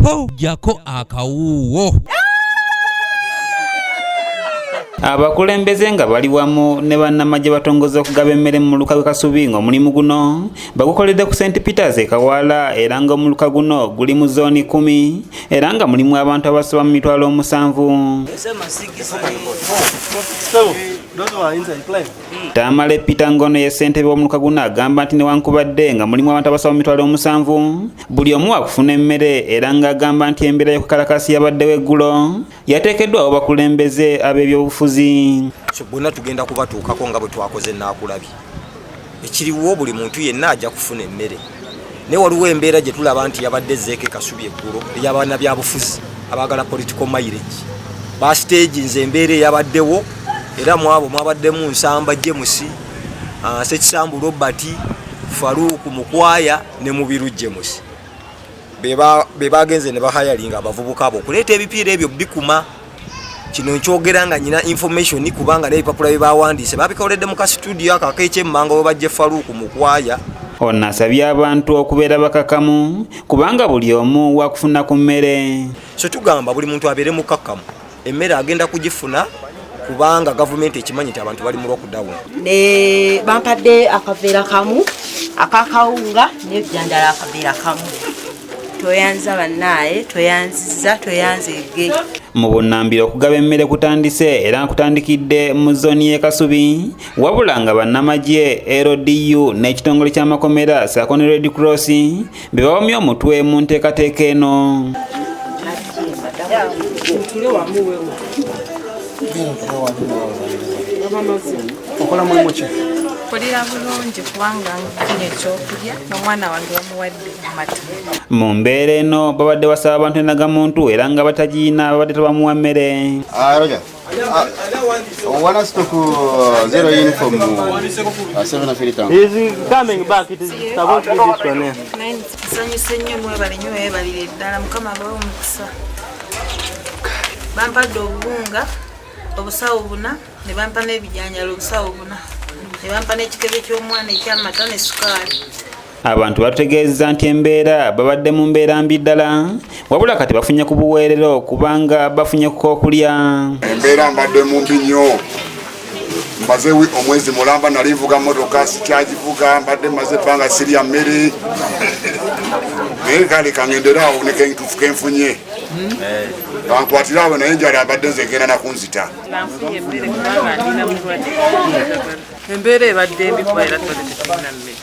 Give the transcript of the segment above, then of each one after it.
Ho, jjako akawuuwo. Abakulembeze nga bali wamu ne bannamagye batongoza okugaba emmere mu muluka gw'e Kasubi ng'omulimu guno bagukoledde ku St Peters e Kawaala era ng'omuluka guno guli mu zooni 10 era nga mulimu abantu abasoba mu 700,000. Tamale Peter Ngono ye ssentebe w'omuluka guno agamba nti newankubadde nga mulimu abantu abasoba mu 700,000 buli omu wakufuna emmere era ng'agamba nti embeera y'okukalakasi yabaddewo eggulo yateekeddwawo bakulembeze ab'ebyobufuzi. So bonna tugenda kubatuukako nga bwe twakoze naakulabye. Ekiriwo buli muntu yenna ajja kufuna emmere, naye waliwo embeera gye tulaba nti yabadde ezzeeko e Kasubi eggulo ey'abannabyabufuzi abaagala political mileage. Basiteeginze embeera eyabaddewo era mu abo mwabaddemu Nsamba James, Ssekisambu Robert, Farouk Mukwaya ne Mubiru James. Be bagenze ne bahayalinga abavubuka abo okuleeta ebipiira ebyo bikuma. Kino nkyogera nga nyina information kubanga n'ebipapula bye bawandiise babikoledde mu ka studio ako ak'ekyemmanga we bajje Farouk Mukwaya. Ono asabye abantu okubeera bakakamu kubanga buli omu wakufuna ku mmere. So tugamba buli muntu abeere mukakkamu, emmere agenda kugifuna kubanga gavumenti ekimanyi nti abantu bali mu lockdown. Ne bampadde akaveera kamu akakawunga n'ebijjanjalo akaveera kamu. Toyanza bannaaye, toyanziza, toyanzeege. Mu bunnambiro okugaba emmere kutandise era kutandikidde mu zooni y'e Kasubi, wabula nga bannamagye LDU n'ekitongole ky'amakomera ssaako ne Red Cross be bawomye omutwe mu nteekateeka eno. Okola mulimu ki? Mpulira bulungi kubanga nfunye ekyokulya n'omwana wange bamuwadde amata. Mu mbeera eno babadde basaba abantu endagamuntu era nga batagiina babadde tebamuwa mmere. Roger. Wana stock zero uniform, 7 of it. He is coming back. It is supposed to be this one. Yeah. Nsanyuse nnyo, mwebale nnyo, mwebalire ddala, Mukama abawe omukisa. Bampadde obuwunga obusawo 4 ne bampa n'ebijanjaalo obusawo 4 ne bampa n'ekikebe ky'omwana eky'amata ne sukaali. Abantu batutegeezezza nti embeera babadde mu mbeera mbi ddala, wabula kati bafunye ku buweerero kubanga bafunye ku k'okulya. Embeera mbadde mu mbi nnyo, mmaze omwezi mulamba nali nvuga mmotoka sikyagivuga, mbadde mmaze ebbanga sirya mmere, naye kale kangendere awo ne kenfunye bankwatire awo, naye enjala abadde nze egenda na kunzita. Nfunye emmere kubanga ndina mulwadde. Embeera ebadde mbi kuba era tubadde tetulina mmere.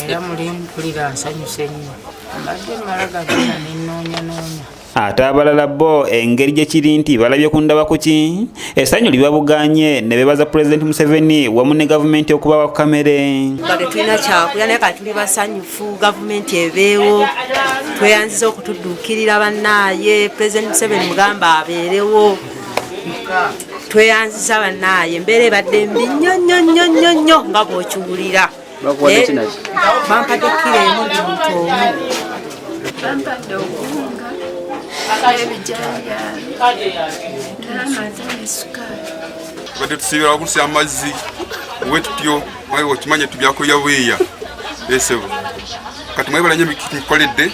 Era muli mpulira nsanyuse nnyo, mbadde mmala gagenda ne nnoonya noonya. Ate abalala bo engeri gye kiri nti balabye ku ndaba kuki essanyu libabugaanye ne beebaza Pulezidenti Museveni wamu ne gavumenti okubawa ku kamere. Nga tetulina kyakulya naye kati tuli basanyufu, gavumenti ebeewo, tweyanziza okutudduukirira bannaaye. Pulezidenti Museveni mugamba abeerewo, tweyanziza bannaaye. Embeera ebadde mbi nnyo nnyo nnyo nnyo nnyo nga bw'okiwulira. Bampadde kiro 1 buli muntu omu. Bampadde obuwunga n'ebijanjaalo n'amata ne sukaali. Tubadde tusiibira wagusi amazzi we tutyo, mwawe okimanye tubyakulya bweya esebo. Kati mwebala nnyo mukoledde,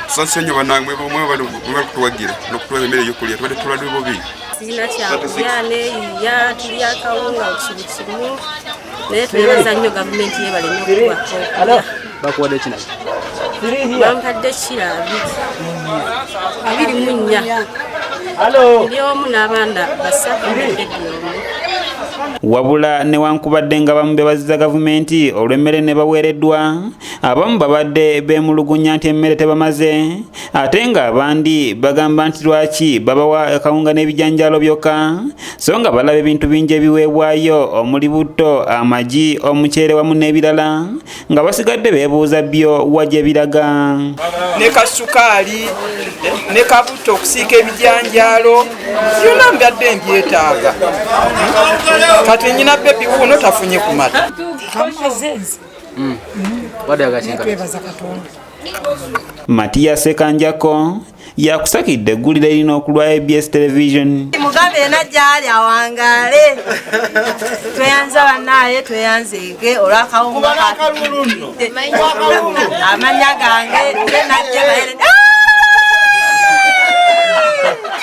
tusanyuse nnyo bannange, mwebale kutuwagira n'okutuwa emmere ey'okulya, tubadde tulwadde bubi. Sirina kyakulya neeyiya, tulya akawunga kibu kimu, naye twebaza nnyo gavumenti, yeebale nnyo okutuwa. Bakuwadde ki naki? Bampadde kiro 24 ndi omu n'abaana 3 ne baby omu. Wabula newankubadde nga bamu bebaziza gavumenti olw'emmere ne baweereddwa, abamu babadde beemulugunya nti emmere tebamaze, ate ng'abandi bagamba nti lwaki babawa akawunga n'ebijanjaalo byokka so nga balaba ebintu bingi ebiweebwayo omuli butto, amagi, omuceere wamu n'ebirala, nga basigadde beebuuza byo wa gye biraga. Ne kasukaali ne kabuto okusiika ebijanjaalo byonna mbadde mbyetaaga. Kati nyina baby wuuno tafunye ku mata. Wadde agakinka. Twebaza Katonda. Matiya Sekanjako, Yakusakidde eggulire lino ku lwa ABS Television. Mugambe yena gyali awangaale. Tweyanza bannaaye, tweyanzeege olwakawunga. Amanya gange nze najja.